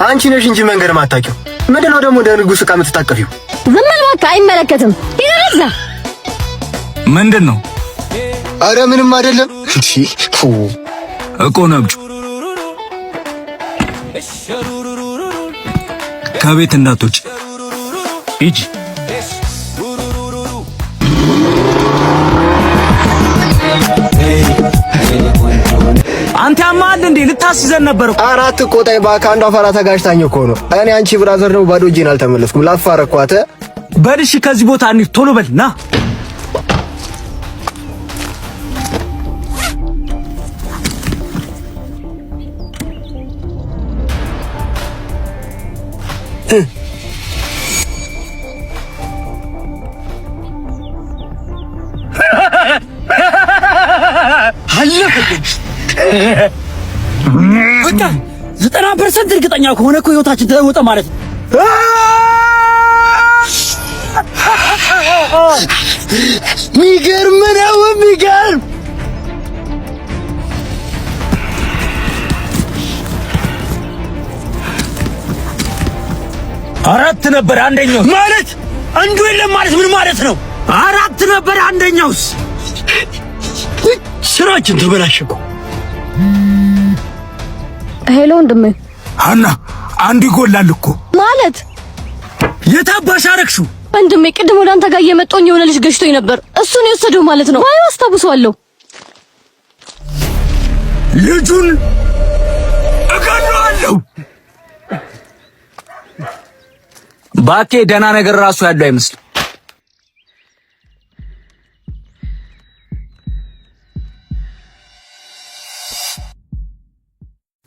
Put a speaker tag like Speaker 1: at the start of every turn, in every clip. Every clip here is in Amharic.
Speaker 1: አንቺ ነሽ እንጂ መንገድ ማታውቂው። ምንድነው ደግሞ እንደ ንጉሥ ዕቃ የምትታቀፊው?
Speaker 2: ዝም በል እባክህ፣ አይመለከትም። ይረዛ
Speaker 3: ምንድን ነው?
Speaker 1: አረ ምንም አይደለም። እንዴ
Speaker 3: እኮ ነብጩ ከቤት እንዳትወጪ ሂጂ።
Speaker 4: አንተ ያማል እንዴ? ልታስይዘን ነበር እኮ።
Speaker 1: አራት ቆጣይ እባክህ፣ አንዷ ፈራ ተጋጭታኝ እኮ ነው። እኔ አንቺ brother ነው ባዶ እጄን አልተመለስኩም። ላፋረኳተ
Speaker 4: በል እሺ፣ ከዚህ ቦታ እንሂድ፣ ቶሎ በል ና። በቃ 90% እርግጠኛ ከሆነ እኮ ህይወታችን ተለወጠ ማለት ነው።
Speaker 1: ሚገርም ነው የሚገርም።
Speaker 4: አራት ነበር አንደኛው ማለት አንዱ የለም ማለት ምን ማለት ነው? አራት ነበር አንደኛውስ? ስራችን ተበላሸ እኮ።
Speaker 2: Hello ወንድሜ።
Speaker 3: ሀና አንዱ ይጎላል እኮ።
Speaker 2: ማለት
Speaker 4: የታባሽ አረግሽው?
Speaker 2: ወንድሜ ቅድም ወደ አንተ ጋር እየመጣሁኝ የሆነ ልጅ ገጭቶኝ ነበር። እሱን የወሰደው ማለት ነው። ባዩ አስታውሰዋለሁ።
Speaker 3: ልጁን እገለዋለሁ።
Speaker 4: ባኬ ደህና ነገር ራሱ ያለው አይመስልም።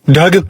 Speaker 1: ዳግም